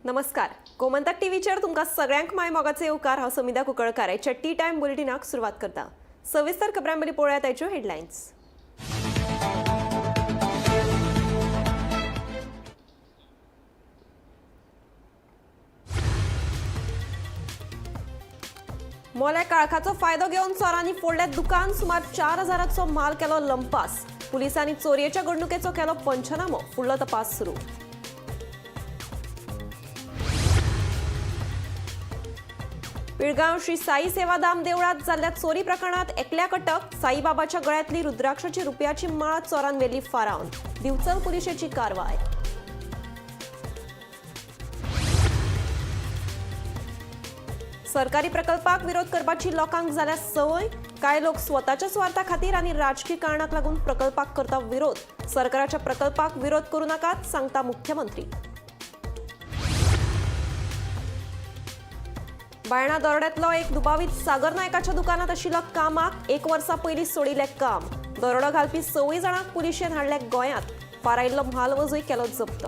नमस्कार, गोमंतक टीव्हीचेर तुमकां सगळ्यांक माय मोगाचे येवकार. हांव समिधा कुंकळकार. आयच्या टी टायम बुलेटिनाक सुरवात करता. सविस्तर खबरां पयलीं पळोवया आयच्यो हेडलायन्स. मोल्या काळखाचो फायदो घेवन चोरांनी फोडलें दुकान. सुमार 4000चो माल केलो लंपास. पुलिसांनी चोरयेच्या घडणुकेचो केलो पंचनामो. फुडलो तपास सुरू. पिळगांव श्री साई सेवाधाम देवळात जाल्ल्या चोरी प्रकरणात एकल्याक अटक. साईबाबाच्या गळ्यांतली रुद्राक्षाची रुपयाची माळ चोरान व्हेली फारावन. दिवचल पुलिशेची कारवाय. सरकारी प्रकल्पाक विरोध करपाची लोकांक जाल्या संवय. कांय लोक स्वताच्या स्वार्था खातीर आनी राजकी कारणाक लागून प्रकल्पाक करता विरोध. सरकाराच्या प्रकल्पाक विरोध करू नाकात, सांगता मुख्यमंत्री. बायणा दरोड्यांतलो एक दुबावीत सागर नायकाच्या दुकानात आशिल्लो कामाक. एक वर्सा पयलीं सोडिल्लें काम. दरोडो घालपी 6 जाणांक पुलिशेन हाडले गोंयांत. फारायल्लो म्हाल वजूय केलो जप्त.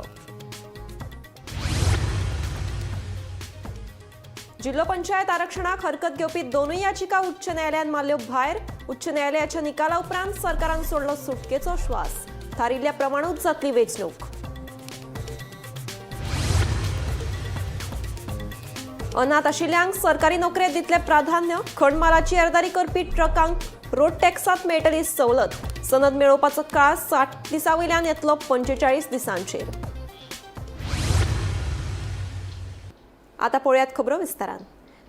जिल्हो पंचायत आरक्षणाक हरकत घेवपी दोनूय याचिका उच्च न्यायालयान मारल्यो भायर. उच्च न्यायालयाच्या निकाला उपरांत सरकारान सोडलो सुटकेचो श्वास. थारिल्ल्या प्रमाणूच जातली वेंचणूक. अनाथ आशिल्ल्यांक सरकारी नोकरेत दितले प्राधान्य. खणमालाची येरादारी करपी ट्रकांक रोड टॅक्सात मेळटली सवलत. सनद मेळोवपाचो काळ 60 दिसां वयल्यान येतलो 45 दिसांचेर. आता पळोवयात खबरो विस्तारान.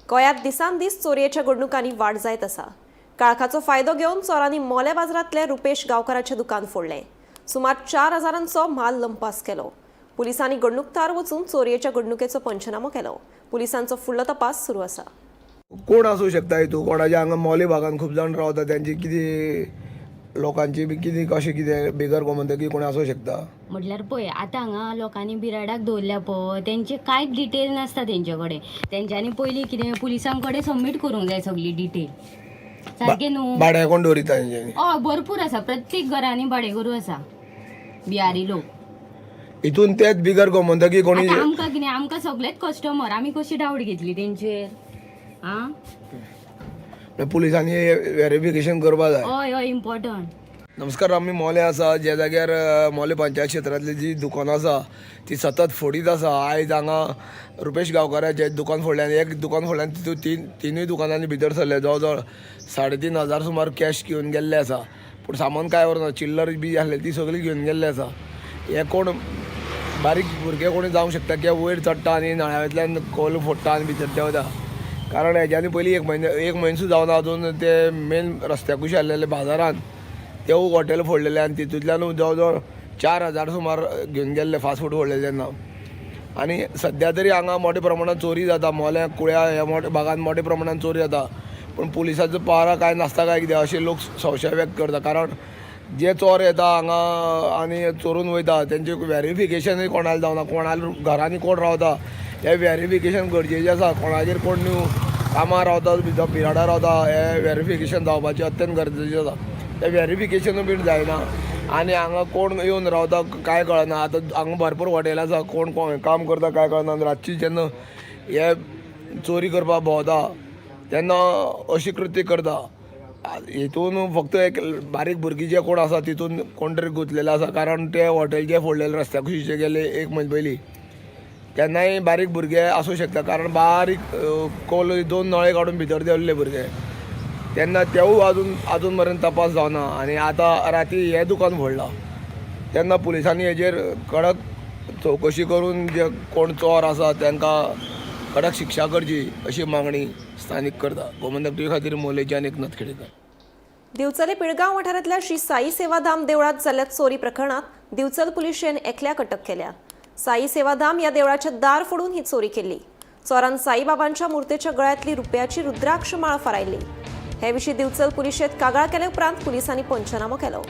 गोंयांत दिसान दीस चोरयेच्या घडणुकांनी वाड जायत आसा. काळखाचो फायदो घेवन चोरांनी मोले बाजारांतले रुपेश गांवकाराचें दुकान फोडलें. सुमार 4000चो म्हाल लंपास केलो. पुलिसांनी घडणूक थळार वचून चोरयेच्या घडणुकेचो पंचनामो केलो. पुलिसांचो फुडलो तपास सुरू आसा. कोण आसूं शकता हितू? कोणाच्या हांगा मोले भागान खूब जाण रावता, त्यांची कितें लोकांची बी कितें कशें कितें बिगर गोमंतकी कोण आसूं शकता. म्हटल्यार पळय, आतां हांगा लोकांनी बिराडाक दवरल्या पळय, तेंचे कांयच डिटेल नासता तेंचे कडेन. तेंच्यांनी पयलीं कितें पुलिसां कडेन सबमीट करूंक जाय सगळी डिटेल सारकें न्हू? भाड्या कोण दवरिता तेंच्यांनी? हय, भरपूर आसा. प्रत्येक घरांनी भाडेकरू आसा बिहारी लोक. हितून तेच बिगर गोमंतकी कोणी. आतां आमकां कितें, आमकां सगळेच कस्टमर, आमी कशी डावट घेतली तेंचेर आं? पुलिसांनी वेरिफिकेशन करपा जाय. हय हय, इम्पॉर्टंट. नमस्कार, आमी मोले आसा, ज्या जाग्यार मोले पंचायत क्षेत्रांतली जी दुकानां आसा ती सतत फोडीत आसा. आयज हांगा रुपेश गांवकाराचें दुकान फोडलें आनी एक दुकान फोडलें आनी तितून तिनूय दुकानांनी भितर सरले. जवळ जवळ 3500 सुमार कॅश घेवन गेल्ले आसा, पूण सामान कांय व्हरना. चिल्लर बी आसले ती सगळी घेवन गेल्ले आसा. हे कोण बारीक भुरगे कोणी जावंक शकता किंवा वयर चडटा आनी नळ्या वयल्यान कोल फोडटा आनी भितर देंवता. कारण हेज्यानी पयलीं एक म्हयनो, एक म्हयनो सुद्दां जावना अजून, ते मेन रस्त्या कुशी आसलेले बाजारान तेवूय हॉटेल फोडलेले आनी तितूंतल्यानूय जवळ जवळ 4000 सुमार घेवन गेल्ले, फास्ट फूड फोडलेले तेन्ना. आनी सद्या तरी हांगा मोठ्या प्रमाणात चोरी जाता. मोल्या कुळ्या ह्या मोठ्या भागान मोठ्या प्रमाणात चोरी जाता, पूण पुलिसाचो पारा कांय नासता काय कितें अशें लोक संशय व्यक्त करता. कारण जे चोर येता हांगा आनी चोरून वयता तेंचें वेरिफिकेशनूय कोणाक जावना. कोणाल्या घरांनी कोण रावता हें वेरिफिकेशन गरजेचें आसा. कोणागेर कोण न्हू कामां रावता, बिराडां रावता, हें वेरिफिकेशन जावपाचें अत्यंत गरजेचें आसा. तें वेरिफिकेशनूय बीन जायना आनी हांगा कोण येवन रावता कांय कळना. आतां हांगा भरपूर हॉटेलां आसा, कोण कोण काम करता कांय कळना. आनी रातची जेन्ना हे चोरी करपाक भोंवता तेन्ना अशी कृती करता. हितून फक्त एक बारीक भुरगीं जे कोण आसा तितून कोण तरी गुंतलेले आसा. कारण ते हॉटेल जे फोडलेले रस्त्या कुशीचे गेले एक म्हयने पयलीं, तेन्नाय बारीक भुरगे आसूं शकता. कारण बारीक कोल दोन नळे काडून भितर देंवल्ले भुरगे तेन्ना, तेवूय अजून मेरेन तपास जावना. आनी आतां राती हें दुकान फोडलां तेन्ना पुलिसांनी हेजेर कडक चवकशी करून जे कोण चोर आसा तांकां कडक शिक्षा करची अशी मागणी स्थानीक करता. गोमंतक टीव्ही खातीर मोलेच्यान एकनाथ खेडेकर. दिवचले पिळगांव वाठारांतल्या श्री साई सेवाधाम देवळात जाल्ल्या चोरी प्रकरणात दिवचल पुलिशेन एकल्याक अटक केल्या. साई सेवाधाम या देवळाचे दार फोडून ही चोरी केल्ली. चोरान साईबाबांच्या मूर्तेच्या गळ्यांतली रुपयाची रुद्राक्ष माळ फारायल्ली. हे विशीं दिवचल पुलिशेत कागाळ केले उपरांत पुलिसांनी पंचनामो केलो.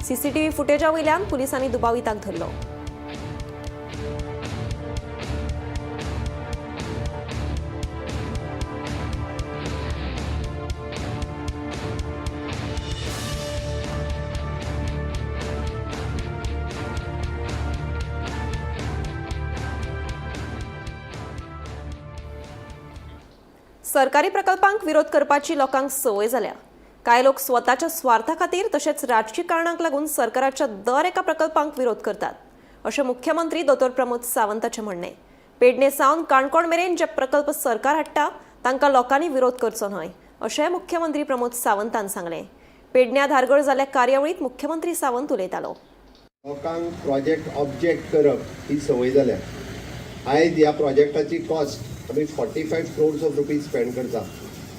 सीसीटीव्ही फुटेजा वयल्यान पुलिसांनी दुबाविताक धरलो. सरकारी प्रकल्पांक विरोध करपाची लोकांक संवय जाल्या. कांय लोक स्वताच्या स्वार्था खातीर तशेंच राजकी कारणांक लागून सरकाराच्या दर एका प्रकल्पांक विरोध करतात अशें मुख्यमंत्री दोतोर प्रमोद सावंताचें म्हणणें. पेडणे सावन काणकोण मेरेन जे प्रकल्प सरकार हाडटा तांकां लोकांनी विरोध करचो न्हय अशेंय मुख्यमंत्री प्रमोद सावंतान सांगलें. पेडण्या धारगळ जाल्ल्या कार्यावळींत मुख्यमंत्री सावंत उलयतालो. लोकांक प्रोजेक्ट ऑब्जेक्ट करप ही संवय जाल्या. आयज ह्या प्रोजेक्टाची कॉस्ट आमी 45 crores of rupees spend करता.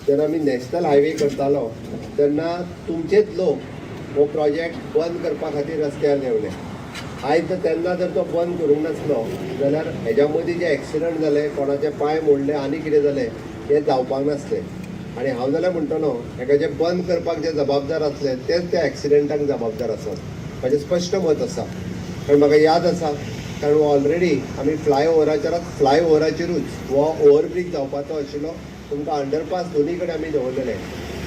जेन्ना आमी नॅशनल हायवे करतालो तेन्ना तुमचेच लोक हो प्रोजेक्ट बंद करपा खातीर रस्त्यार देंवले. आयज जर तेन्ना जर तो बंद करूंक नासलो जाल्यार हेज्या मदीं जे एक्सिडंट जाले, कोणाचे पांय मोडले आनी कितें जालें हें जावपाक नासलें. आनी हांव जाल्यार म्हणटलो हेका जे बंद करपाक जे जबाबदार आसले तेच त्या एक्सिडंटाक जबाबदार आसात. म्हाजें स्पश्ट मत आसा, कारण म्हाका याद आसा, कारण ऑलरेडी आमी फ्लायओवराचेरूच हो ओवरब्रीज जावपाचो आशिल्लो. तुमकां अंडरपास दोनी कडेन आमी दवरलेले,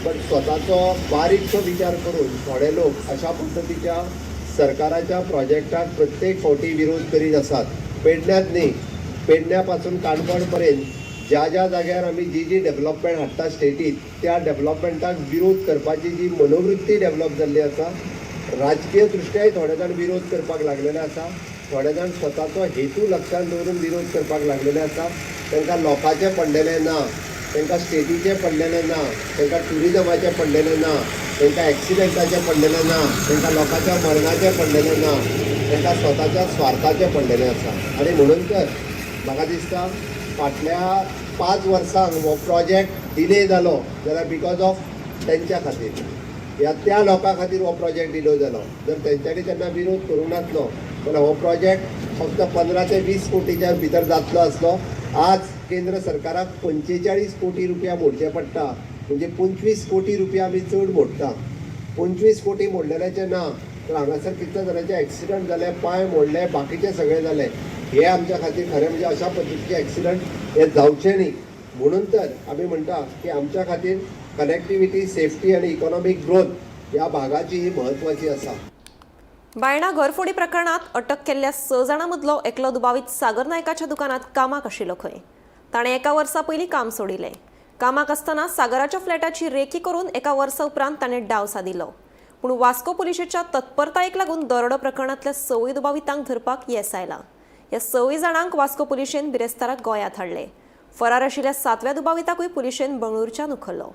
बट स्वताचो बारीकसो विचार करून थोडे लोक अशा पद्दतीच्या सरकाराच्या प्रोजेक्टाक प्रत्येक फावटी विरोध करीत आसात. पेडण्यांत न्ही, पेडण्या पासून काणकोण पर्यंत ज्या ज्या जाग्यार आमी जी जी डेवलपमेंट हाडटा स्टेटीत त्या डेवलपमेंटाक विरोध करपाची जी मनोवृत्ती डेवलप जाल्ली आसा, राजकीय दृश्ट्याय थोडे जाण विरोध करपाक लागलेले आसा, थोडे जाण स्वताचो हेतू लक्षांत दवरून विरोध करपाक लागलेले आसा. तांकां लोकांचें पडलेलें ना, तांकां स्टेटीचें पडलेलें ना, तांकां ट्युरिजमाचें पडलेलें ना, तांकां एक्सिडंटाचें पडलेलें ना, तांकां लोकांच्या मरणाचें पडलेलें ना, तांकां स्वताच्या स्वार्थाचें पडलेलें आसा. आनी म्हणून तर म्हाका दिसता फाटल्या 5 वर्सांक हो प्रोजेक्ट डिले जालो जाल्यार because of तेंच्या खातीर ह्या त्या लोकां खातीर हो प्रोजेक्ट डिले जालो. जर तेंच्यांनी तेन्ना विरोध करूंक नासलो जाल्यार हो प्रोजेक्ट फक्त 15 ते 20 कोटीच्या भितर जातलो आसलो. आज केंद्र सरकाराक 45 कोटी रुपया मोडचे पडटा, म्हणजे 25 कोटी रुपया आमी चड मोडटा. 25 कोटी मोडलेल्याचे ना तर हांगासर कितल्या जाणांचे एक्सिडंट जाले, पांय मोडले, बाकीचे सगळे जाले. हे आमच्या खातीर खरें म्हणजे अशा पद्दतीचे एक्सिडंट हे जावचे न्ही म्हणून तर आमी म्हणटा की आमच्या खातीर कनेक्टिविटी, सेफ्टी आनी इकॉनॉमीक ग्रोथ ह्या भागाची ही म्हत्वाची आसा. बायणा घरफोडी प्रकरणात अटक केल्ल्या 6 जाणां मदलो एकलो दुबावीत सागर नायकाच्या दुकानात कामाक आशिल्लो खंय. ताणें 1 वर्सा पयलीं काम सोडिल्लें. कामाक आसतना सागराच्या फ्लॅटाची रेकी करून 1 वर्सा उपरांत ताणें डाव सादिल्लो. पूण वास्को पुलिशेच्या तत्परतायेक लागून दरोडो प्रकरणांतल्या 6 दुबावितांक धरपाक येस आयलां. ह्या 6 जाणांक वास्को पुलिशेन बिरेस्ताराक गोंयांत हाडले. फरार आशिल्ल्या 7व्या दुबाविताकूय पुलिशेन बंगळुरूच्यान उखल्लो.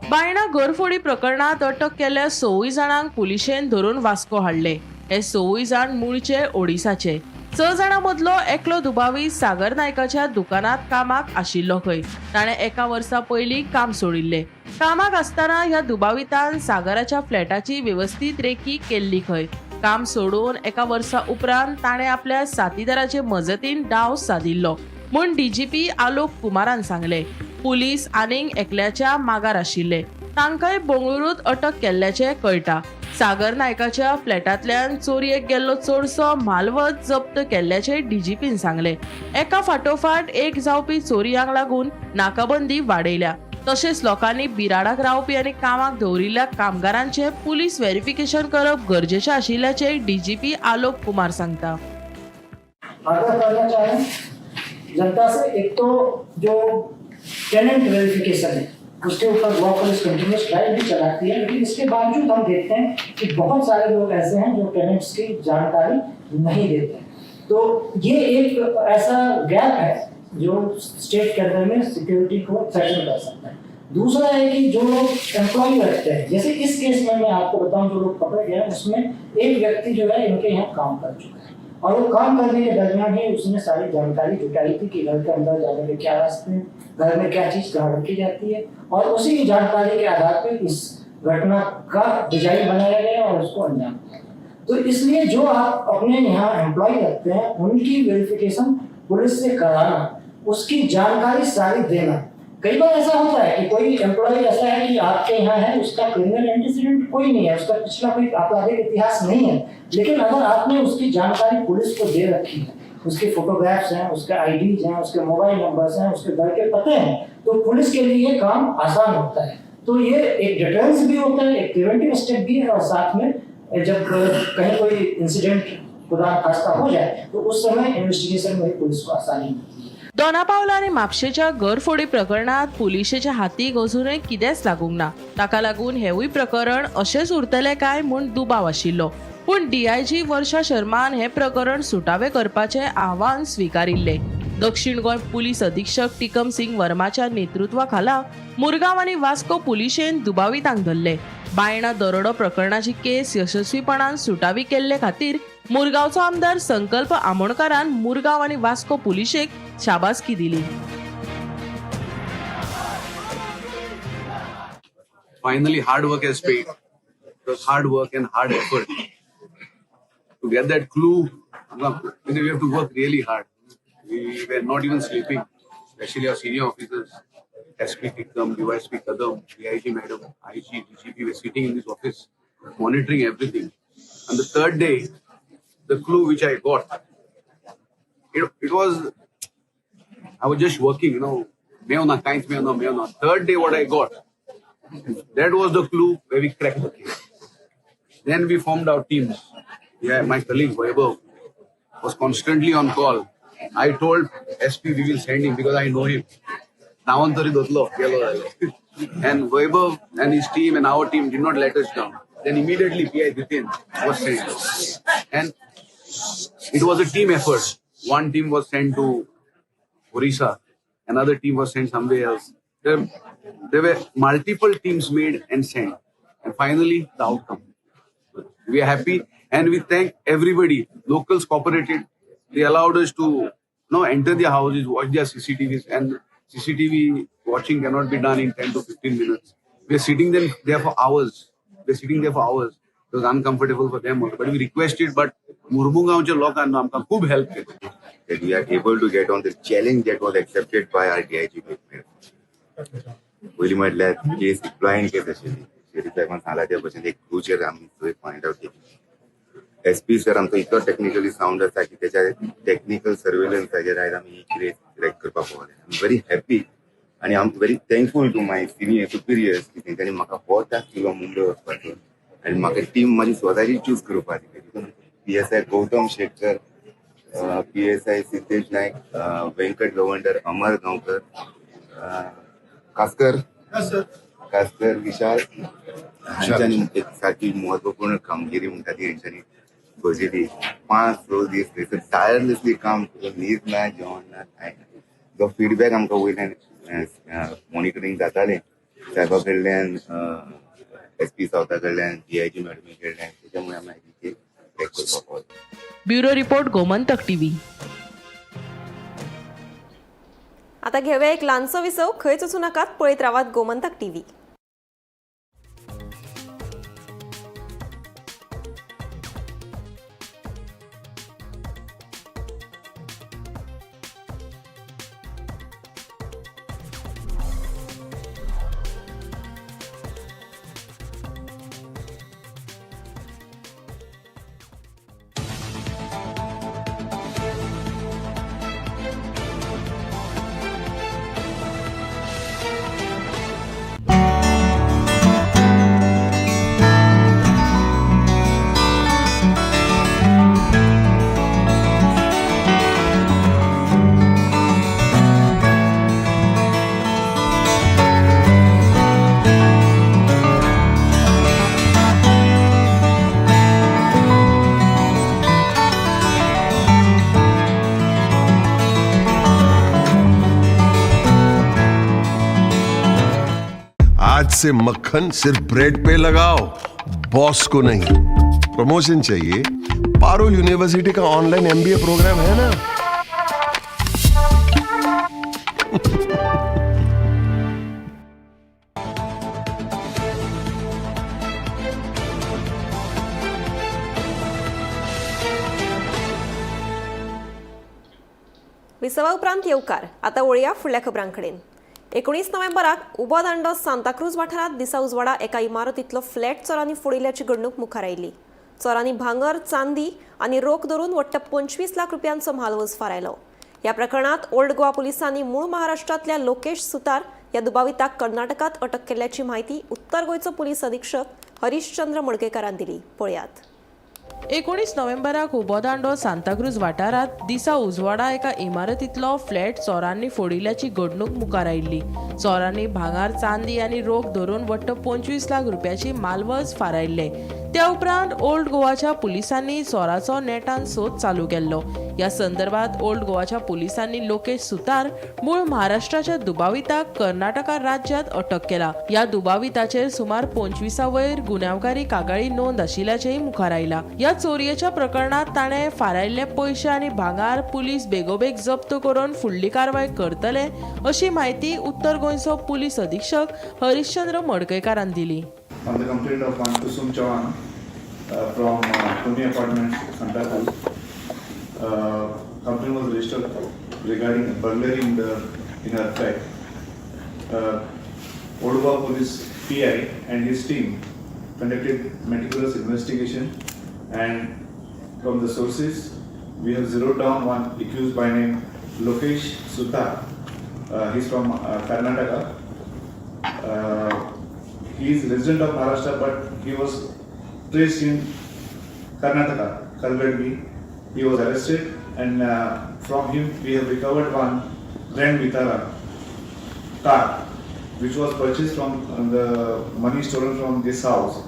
बायणा घरफोडी प्रकरणात अटक केल्ल्या 6 जाणांक पुलिशेन धरून वास्को हाडले. हे 6 जाण मूळचे ओडिसाचे. 6 जाणां मदलो एकलो दुबावीत सागर नायकाच्या दुकानात कामाक आशिल्लो खंय. ताणें 1 वर्सा पयलीं काम सोडिल्लें. कामाक आसतना ह्या दुबावितान सागराच्या फ्लॅटाची वेवस्थीत रेकी केल्ली खंय. काम सोडून 1 वर्सा उपरांत ताणें आपल्या साथीदाराचे मजतीन डाव सादिल्लो म्हूण डीजीपी आलोक कुमारान सांगलें. पुलीस आनीक एकल्याच्या मागार आशिल्ले, तांकांय बंगळुरूंत अटक केल्ल्याचें कळटा. सागर नायकाच्या फ्लॅटांतल्यान चोरयेक गेल्लो चडसो म्हालवत जप्त केल्ल्याचें डीजीपीन सांगलें. एका फाटोफाट एक जावपी चोरयांक लागून नाकाबंदी वाडयल्या. तशेंच लोकांनी बिराडाक रावपी आनी कामाक दवरिल्ल्या कामगारांचें पुलीस व्हेरिफिकेशन करप गरजेचें आशिल्ल्याचें डीजीपी आलोक कुमार सांगता. आग्रह करना चाहें जनता से, एक तो जो टेनेंट वेरिफिकेशन है उसके ऊपर गोवा पुलिस कंटिन्यूस ड्राइव भी चलाती है, लेकिन इसके बावजूद हम देखते हैं कि बहुत सारे लोग ऐसे हैं जो टेनेंट्स की जानकारी नहीं देते हैं। तो ये एक ऐसा गैप है जो स्टेट के अंदर में सिक्योरिटी को थ्रेटन कर सकता है। दूसरा है कि जो लोग एम्प्लॉय रखते हैं, जैसे इस केस में मैं आपको बताऊं जो लोग पकड़े गए हैं उसमें एक व्यक्ति जो है इनके यहाँ काम कर चुका है और वो काम करने के दरमियान ही उसने सारी जानकारी जुटाई थी कि घर के अंदर जाने के क्या रास्ते हैं, घर में क्या चीज़ कहाँ रखी जाती है, और उसी की जानकारी के आधार पर इस घटना का डिजाइन बनाया गया और उसको अंजाम दिया गया। तो इसलिए जो आप अपने यहाँ एम्प्लॉय रखते हैं उनकी वेरिफिकेशन पुलिस से कराना, उसकी जानकारी सारी देना। कई बार ऐसा होता है कि कोई एम्प्लॉय ऐसा है कि आपके यहाँ है, उसका क्रिमिनल एंटीसीडेंट कोई नहीं है, उसका पिछला कोई आपराधिक इतिहास नहीं है, लेकिन अगर आपने उसकी जानकारी पुलिस को दे रखी है, उसके फोटोग्राफ्स हैं, उसके आईडीज हैं, उसके मोबाइल नंबर्स हैं, उसके घर के पते हैं, तो पुलिस के लिए ये काम आसान होता है। तो ये एक डिटरेंस भी होता है, एक प्रिवेंटिव स्टेप भी है, और साथ में जब कहीं कोई इंसिडेंट खुदा खास्ता हो जाए तो उस समय इन्वेस्टिगेशन में भी पुलिस को आसानी होती है। दोनापावला आनी म्हापशेच्या घरफोडी प्रकरणात पुलिशेच्या हातीक अजुनूय कितेंच लागूंक ना. ताका लागून हेवूय प्रकरण अशेंच उरतलें काय म्हूण दुबाव आशिल्लो. पूण डीआयजी वर्षा शर्मान हें प्रकरण सुटावें करपाचें आव्हान स्विकारिल्लें. दक्षिण गोंय पुलीस अधीक्षक टिकम सिंग वर्माच्या नेतृत्वा खाला मुरगांव आनी वास्को पुलिशेन दुबावितांक धरले. बायणा दरोडो प्रकरणाची केस यशस्वीपणान सुटावी केल्ले खातीर मुरगांवचो आमदार संकल्प आमोणकारान मुरगांव आनी वास्को पुलिशेक शाबासकी दिली. Finally hard work has paid. It was hard work and hard effort. To get that clue, we have to work really hard. We were not even sleeping, especially our senior officers, SP Tikam, DYSP Kadam, DIG Madam, IG, DGP were sitting in this office, monitoring everything. And the third day, the clue which I got, it was, I was just working, meo na, kinds meo na, meo na. Third day what I got, that was the clue where we cracked the case. Then we formed our teams. Yeah, my colleague Vaibhav was constantly on call. I told SP we will send him because I know him. नावान तरी धरलो गेलो जाल्यार. And Vaibhav and his team and our team did not let us down. Then immediately PI Ditin was sent. And it was a team effort. One team was sent to Orissa, another team was sent somewhere else. There were multiple teams made and sent. And finally, the outcome. We are happy and we thank everybody. Locals cooperated. They allowed us to enter their houses, watch their CCTVs, and CCTV watching cannot be done in 10 to 15 minutes. We are sitting there for hours. We are sitting there for hours. It was uncomfortable for them also. But we requested, but मुर्मुगांवच्या लोकांना आमकां खूब help केली. That we are able to get on the challenge that was accepted by our DIG. पयलीं म्हटल्यार केस blind केस आशिल्ली. शेरी साहेबान सांगला त्या भशेन एक क्लूचेर आमी थंय फायंड आवट केली. एस पी सर आमचो इतलो टेक्निकली सावंड आसा की तेच्या टेक्निकल सर्वेलन्साचेर आयज आमी ही केस क्रॅक करपाक पावले. I am very happy आनी I am very thankful to my senior superiors की तेंच्यांनी म्हाका हो टास्क दिलो मुंबय वचपाचो आनी म्हाका टीम म्हाजी स्वताची चूज करपाक दिली. तितून PSI Gautam Shetkar, PSI Siddhesh Naik, Venkat Gavander, Amar Gaonkar, Kaskar Vishal हांच्यांनी एक सारकी महत्वपूर्ण कामगिरी म्हणटा ती हेंच्यांनी बजयली. 5-6 दीस थंयसर टायरलेसली काम करून, न्हीद ना, जेवण ना, कांय ना. जो फिडबॅक आमकां वयल्यान मॉनिटरींग जातालें साहेबा कडल्यान, एस पी सावता कडल्यान, डीआयजी मॅडमी कडल्यान, तेच्यामुळे आमी आयज क्रॅक करपाक पावले. Bureau report, Gomantak TV. आता घेऊया एक ल्हानसो विसव. खंयच वचूं नाकात, पळयत रावात गोमंतक टीव्ही. आज से मक्खन सिर्फ ब्रेड पे लगाओ, बॉस को नहीं. प्रमोशन चाहिए? पारुल यूनिवर्सिटी का ऑनलाइन एमबीए प्रोग्राम है ना. विसवा उपरांत येवकार. आतां वळया फुडल्या खबरांकडेन. 19 नोव्हेंबराक उबो दांडो सांताक्रूज वाठारांत दिसा उजवाडा एका इमारतींतलो फ्लॅट चोरांनी फोडिल्ल्याची घडणूक मुखार आयली. चोरांनी भांगर, चांदी आनी रोख धरून वट्ट 25 लाख रुपयांचो म्हालवज फारायलो. ह्या प्रकरणांत ओल्ड गोवा पुलिसांनी मूळ महाराष्ट्रांतल्या लोकेश सुतार ह्या दुबाविताक कर्नाटकात अटक केल्ल्याची म्हायती उत्तर गोंयचो पुलीस अधीक्षक हरीशचंद्र मडकेकारान दिली. पळयात. 19 नोव्हेंबराक हुबोदांडो सांताक्रूज वाठारांत दिसा उजवाडा एका इमारतींतलो फ्लॅट चोरांनी फोडिल्ल्याची घडणूक मुखार आयिल्ली. चोरांनी भांगर, चांदी आनी रोख धरून वट्ट 25 लाख रुपयाची मालवज फारायल्ले. त्या उपरांत ओल्ड गोवाच्या पुलिसांनी चोराचो नेटान सोद चालू केल्लो. ह्या संदर्भात ओल्ड गोवाच्या पुलिसांनी लोकेश सुतार मूळ महाराष्ट्राच्या दुबाविताक कर्नाटका राज्यांत अटक केला. ह्या दुबाविताचेर सुमार 25 वयर गुन्यांवकारी कागाळी नोंद आशिल्ल्याचेंय मुखार आयला. ह्या चोरयेच्या प्रकरणात ताणें फारायल्ले पयशे आनी भांगर पुलीस बेगोबेग जप्त करून फुडली कारवाय करतले अशी म्हायती उत्तर गोंयचो पुलीस अधीक्षक हरिश्चंद्र मडकयकारान दिली. On the complaint of one Kusum Chauhan from Pune Apartments, Santa Cruz, complaint was registered regarding a burglary in her flat. Old Goa Police PI and his team conducted meticulous investigation, and from the sources we have zeroed down one accused by name Lokesh Sutar. He's from Karnataka. He is resident of Maharashtra, but he was traced in Karnataka, Kalgadgi. He was arrested, and from him we have recovered one Grand Vitara car, which was purchased from the money stolen from this house.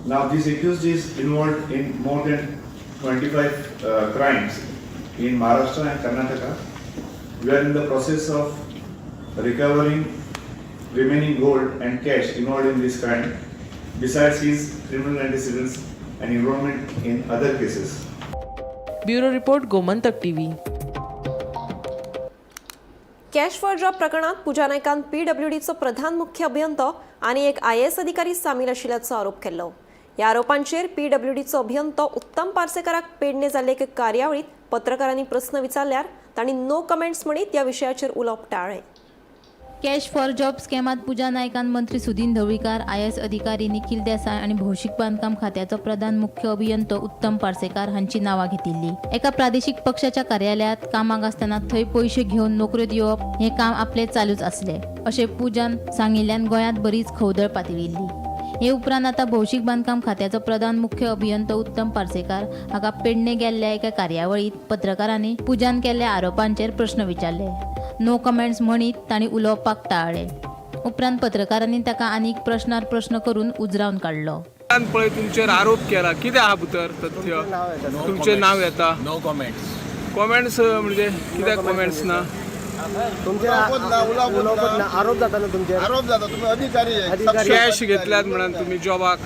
Now, this accused is involved in more than 25 crimes in Maharashtra and Karnataka. We are in the process of recovering remaining gold and cash involved in this crime, besides his criminal antecedents and involvement in other cases. Bureau report, Gomantak TV. Cash for job प्रकरणात पूजा नायकान पीडब्ल्यूडीचो प्रधान मुख्य अभियंतो आनी एक IAS अधिकारी सामील आशिल्ल्याचो आरोप केल्लो. ह्या आरोपांचेर पीडब्ल्यूडीचो अभियंतो उत्तम पार्सेकाराक पेडणे जाल्ले एके कार्यावळीत पत्रकारांनी प्रस्न विचारल्यार तांणी नो कमेंट्स म्हणीत ह्या विशयाचेर उलोवप टाळ्ळें. कॅश फॉर जॉब स्कॅमात पूजा नायकान मंत्री सुदीन ढवळीकार, आयएएस अधिकारी निखील देसाय आनी भौशीक बांदकाम खात्याचो प्रधान मुख्य अभियंतो उत्तम पार्सेकार हांची नांवां घेतिल्ली. एका प्रादेशीक पक्षाच्या कार्यालयात कामाक आसतना थंय पयशे घेवन नोकऱ्यो दिवप हें काम आपलें चालूच आसलें अशें पूजान सांगिल्ल्यान गोंयांत बरीच खवदळ पातळिल्ली. हे उपरांत आतां भौशीक बांदकाम खात्याचो प्रधान मुख्य अभियंतो उत्तम पार्सेकार हाका पेडणे गेल्ल्या एका कार्यावळीत पत्रकारांनी पूजान केल्ल्या आरोपांचेर प्रश्न विचारले. नो कमेंट्स म्हणीत तांणी उलोवपाक टाळ्ळें. उपरांत पत्रकारांनी ताका आनीक प्रश्नार प्रश्न करून उजरावन काडलो. पळय, तुमचेर आरोप केला, कितें आहा भितर तथ्य? तुमचें नांव येता. No comments. Comments म्हणजे कित्याक कॉमेंट्स ना? तुमचेर उलोवपच ना. आरोप जाता न्हू तुमचेर? आरोप जाता, तुम्ही अधिकारी. कॅश घेतल्यात म्हणून तुम्ही जॉबाक.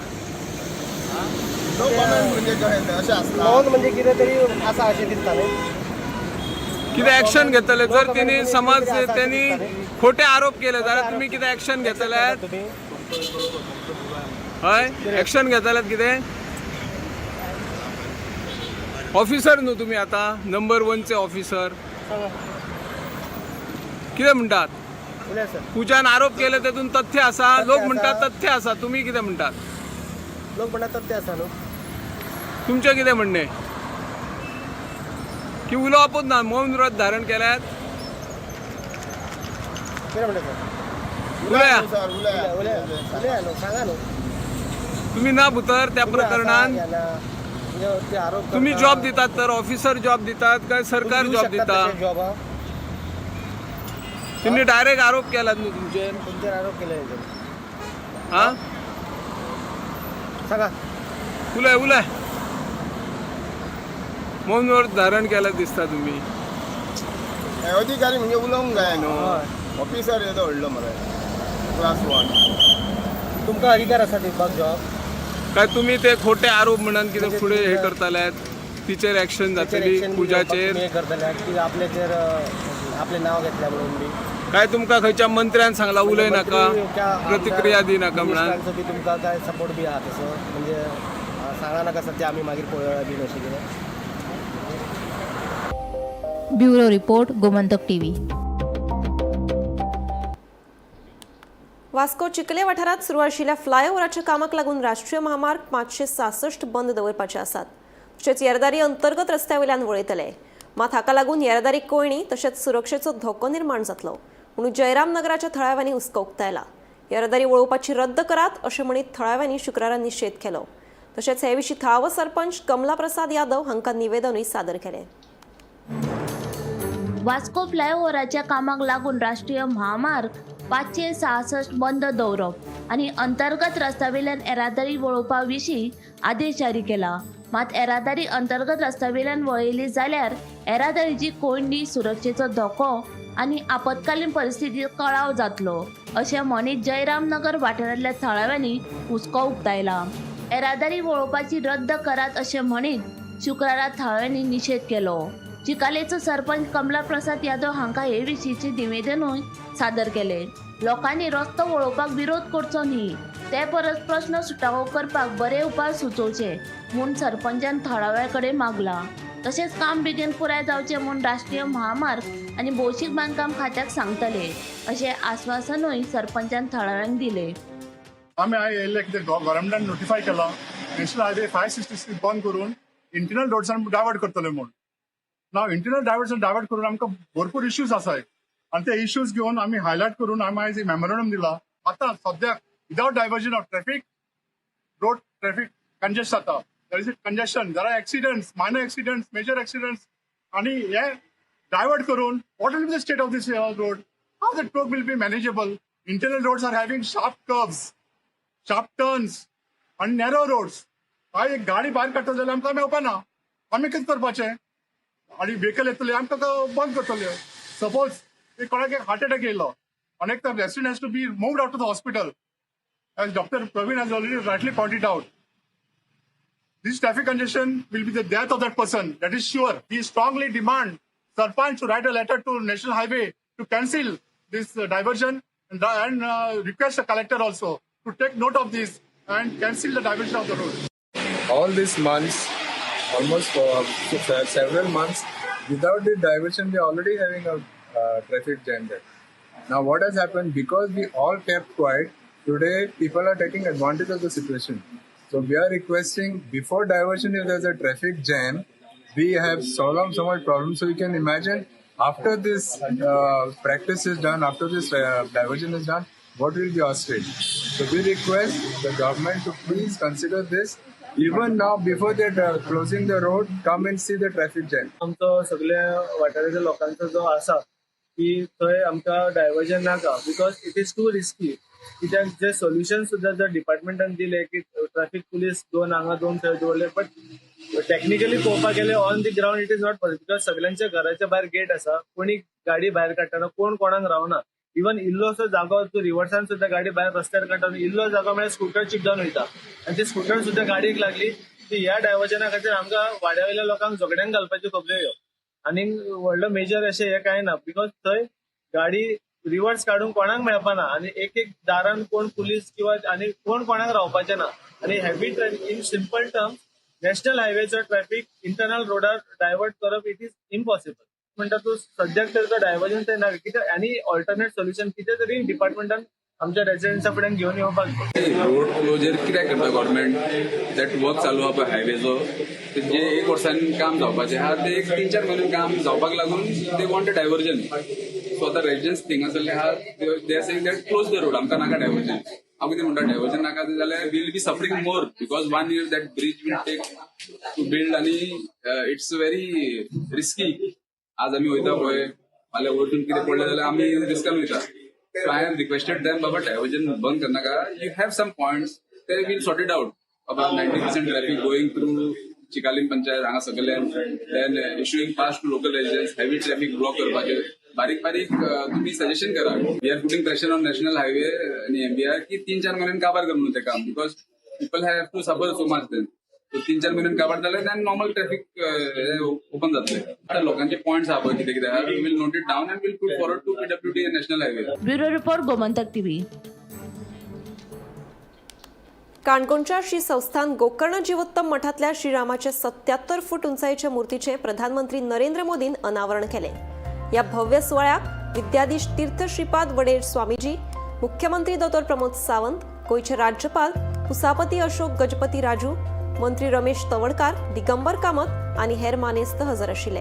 नो कॉमेंट म्हणजे कशें अशें आसता? मौन म्हणजे कितें तरी आसा अशें दिसता न्हू. कितें एक्शन घेतले जर तेणी समज त्यांनी खोटे आरोप केले जाल्यार तुमी कितें एक्शन घेतले? हय, एक्शन घेतल्यात कितें? ऑफिसर न्हू तुमी आतां, नंबर वनचे ऑफिसर. कितें म्हणटात? उलय सर. पूजान आरोप केले तेतून तथ्य आसा? लोक म्हणटात तथ्य आसा, तुमी कितें म्हणटात? लोक म्हणटात तथ्य आसा न्हू. तुमचें कितें म्हणणें की उलोवपूच ना, मौन व्रत धारण केल्यात? कितें म्हणटा सर? उलया. सर, उलया. उलया, उलया न्हू, सांगा न्हू. तुम्ही ना भितर त्या प्रकरणान? म्हणजे आरोप तुम्ही जॉब दितात तर ऑफिसर जॉब दितात काय सरकार जॉब दिता? जॉब. तुम्ही डायरेक्ट आरोप केलात न्हू तुमचेर? तुमचेर आरोप केले. हा. सांगा. उलय, उलय. मौन व्रत धारण केल्यात दिसता तुम्ही. अधिकारी म्हणजे उलोवंक जाय न्हू. ऑफिसर येदो व्हडलो मरे, क्लास वन. तुमकां अधिकार आसा दिवपाक जॉब? काय तुम्ही ते खोटे आरोप म्हणून कितें फुडें हे करताले, तिचेर एक्शन जातली पूजाचेर? हे करतले की आपल्याचेर आपलें नांव घेतलें म्हणून बी? काय तुमकां खंयच्या मंत्र्यान सांगला उलय नाका, प्रतिक्रिया दी नाका म्हणून? बी तुमकां काय सपोर्ट बी आहा तसो, म्हणजे सांगा नाका सध्या, आमी मागीर पळोवया बी अशें कितें? Bureau report, Gomantak TV. Vasco चिखले वाठारांत सुरू आशिल्ल्या फ्लायओव्हराच्या कामाक लागून राष्ट्रीय महामार्ग 566 बंद दवरपाचे आसात. तशेंच येरादारी अंतर्गत रस्त्या वयल्यान वळयतले. मात हाका लागून येरादारी कोंयडी तशेंच सुरक्षेचो धोको निर्माण जातलो म्हणून जयराम नगराच्या थळाव्यांनी हुस्को उक्तायला. येरादारी वळोवपाची रद्द करात अशें म्हणीत थळाव्यांनी शुक्रारा निशेध केलो. तशेंच हे विशीं थळावो सरपंच कमला प्रसाद यादव हांकां निवेदनूय सादर केलें. वास्को फ्लायओव्हराच्या कामाक लागून राष्ट्रीय म्हामार्ग 566 बंद दवरप आनी अंतर्गत रस्त्यावेल्यान येरादारी वळोवपा विशीं आदेश जारी केला. मात येरादारी अंतर्गत रस्त्यावेल्यान वळयली जाल्यार येरादारीची कोंयडी, सुरक्षेचो धोको आनी आपत्कालीन परिस्थितीत कळाव जातलो अशें म्हणीत जयराम नगर वाठारांतल्या थळाव्यांनी हुस्को उक्तायला. येरादारी वळोवपाची रद्द करात अशें म्हणीत शुक्रारा थळाव्यांनी निशेध केलो. चिकालेचो सरपंच कमला प्रसाद यादव हांकां हे विशींचे निवेदनूय सादर केले. लोकांनी रस्तो वळोवपाक विरोध करचो न्ही, ते परस प्रस्न सुटावो करपाक बरे उपाय सुचोवचे म्हूण सरपंचान थळाव्या कडेन मागला. तशेंच काम बेगीन पुराय जावचें म्हूण राष्ट्रीय म्हामार्ग आनी भौशीक बांदकाम खात्याक सांगतले अशें आस्वासनूय सरपंचान थळाव्यांक दिलें. आमी आयज येयल्ले कितें गव्हर्मेंटान नोटिफाय केला नॅशनल हायवे 566 बंद करून इंटरनल रोड्सान डायवर्ट करतले म्हूण. नाव इंटरनल डायवर्सन डायवर्ट करून आमकां भरपूर इश्यूज आसाय आनी ते इश्यूज घेवन आमी हायलायट करून आमी आयज मेमोरंडम दिला. आतां सद्याक without diversion of traffic road traffic congest जाता. There is a congestion, there are accidents, minor accidents, major accidents. आनी हे डायवर्ट करून what will be the state of this road? How that road will be manageable? Internal roads are having sharp curves, sharp turns आनी narrow roads. आयज एक गाडी भायर काडटा जाल्यार आमकां मेळपाना. आमी कितें करपाचें? आनी व्हेकल येतले आमकां बंद करतले. सपोज एक कोणाक एक हार्ट अटॅक येयलो आनी एक resident has to be moved out to the hospital, as Doctor Praveen has already rightly pointed out. This traffic congestion will be the death of that person, that is sure. We strongly demand Sarpanch to write a letter to National Highway to cancel this diversion and request the collector also to take note of this and cancel the diversion of the road. All these months, almost for several months, without the diversion, we are already having a traffic jam there. Now what has happened, because we all kept quiet, today people are taking advantage of the situation. So we are requesting, before diversion, if there's a traffic jam, we have solved so much problem. So you can imagine after this practice is done, after this diversion is done, what will be our state? So we request the government to please consider this. Even now, before they're closing the road, come and see the traffic jam. आमचो सगळ्या वाठाराच्या लोकांचो जो आसा की थंय आमकां diversion नाका, because it is too risky. कित्याक जे सोल्युशन सुद्दां जर डिपार्टमेंटान दिले की ट्रॅफिक पुलीस दोन हांगा दोन थंय दवरले, बट टॅक्निकली पळोवपाक गेले on the ground it is not possible, because सगळ्यांच्या घराच्या भायर गेट आसा, कोणी गाडी भायर काडटना कोण कोणाक रावना. इवन इल्लोसो जागो तूं रिवर्सान सुद्दां गाडी भायर रस्त्यार काडटा, इल्लो जागो म्हळ्यार स्कुटर चिपडावन वयता आनी ती स्कुटर सुद्दां गाडयेक लागली ती ह्या डायवर्जना खातीर आमकां वाड्या वयल्या लोकांक झगड्यांक घालपाच्यो खबऱ्यो ह्यो. आनी व्हडलो मेजर अशें हें कांय ना, because थंय गाडी रिवर्स काडूंक कोणाक मेळपाना आनी एक एक दारान कोण पुलीस किंवा आनी कोण कोणाक रावपाचें ना. आनी heavy in simple terms national हायवेचो ट्रॅफिक इंटरनल रोडार डायवर्ट करप it is impossible. म्हणटा तूं सद्याक तर तो डायवर्जन ते ना, कित्याक आनी ऑल्टरनेट सोल्युशन कितें तरी डिपार्टमेंटान आमच्या रेजिडंट्सा फुड्यान घेवन येवपाक जाय. रोड क्लोजर कित्याक करता गव्हर्मेंट? That work चालू आहा पळय हायवेचो, जे एक वर्सान काम जावपाचें आहा ते एक 3-4 म्हयन्यान काम जावपाक लागून they want a diversion. So आतां रेजिडंट्स थिंगासरले आहा, they are saying that close the road, आमकां नाका डायवर्जन. हांव कितें म्हणटा, डायवर्जन नाका जाल्यार will be suffering more, because 1 year that bridge will take to build आनी it's very risky. आज आमी वयता पळय, फाल्यां वचून कितें पडलें जाल्यार आमी रिस्कान वयता. So I have requested them, Baba, diversion बंद करनाका. You have some points, they will sort it out. About 90% traffic going through Chicalim Panchayat, हांगा सगळ्यान, then issuing pass to local residents, heavy traffic block करपाचे. बारीक बारीक तुम्ही suggestion करा. We are putting pressure on National Highway आणि MBR की 3-4 म्हयन्यान काबार कर म्हणून ते काम, because people have to suffer so much then. So 3-4 म्हयन्यान काबार जालें, then normal traffic open जातले. आतां लोकांचे पॉयंट्स आहा पळय कितें कितें आहा, we will note it down and will put forward to PWD and National Highway. Bureau report, Gomantak TV. काणकोणच्या श्री संस्थान गोकर्ण जीवोत्तम मठांतल्या श्रीरामाच्या 77 फूट उंचायेच्या मूर्तीचें प्रधानमंत्री नरेंद्र मोदीन अनावरण केलें. ह्या भव्य सुवाळ्याक विद्याधीश तीर्थ श्रीपाद वडेर स्वामीजी, मुख्यमंत्री दोतोर प्रमोद सावंत, गोंयचे राज्यपाल पुसापती अशोक गजपती राजू, मंत्री रमेश तवडकार, दिगंबर कामत आनी हेर मानेस्त हजर आशिल्ले.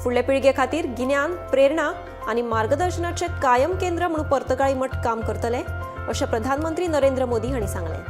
फुडले पिळगे खातीर गिन्यान, प्रेरणा आनी मार्गदर्शनाचें कायम केंद्र म्हणून पर्तगाळी मठ काम करतले अशें प्रधानमंत्री नरेंद्र मोदी हांणी सांगलें.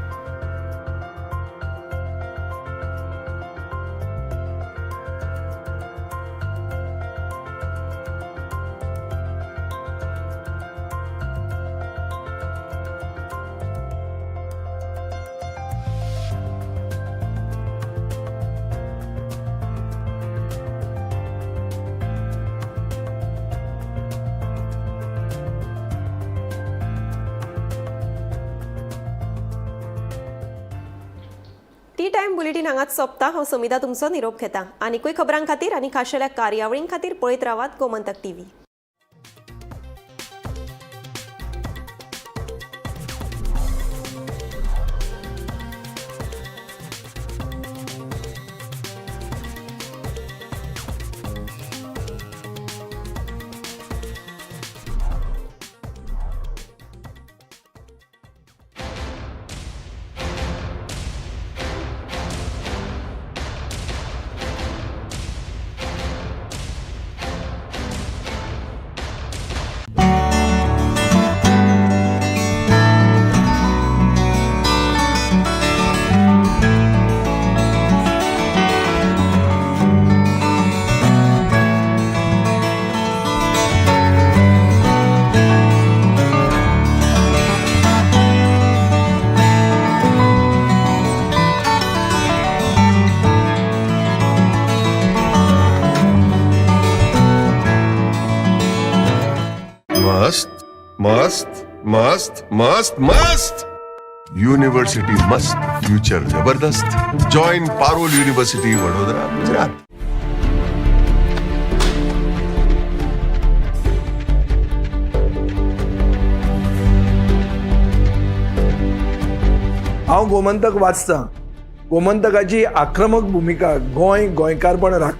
टी टायम बुलेटीन हांगाच सोंपता. हांव समिता तुमचो निरोप घेता. आनिकूय खबरां खातीर आनी खाशेल्या कार्यावळीं खातीर पळयत रावात गोमंतक टीव्ही. मस्त मस्त मस्त मस्त मस्त यूनिवर्सिटी मस्त, फ्यूचर जबरदस्त. Join Parul university, Vadodara, Gujarat. हांव गोमंतक वाचतां. गोमंतकाची आक्रमक भुमिका गोंय गोंयकारपण राखपाक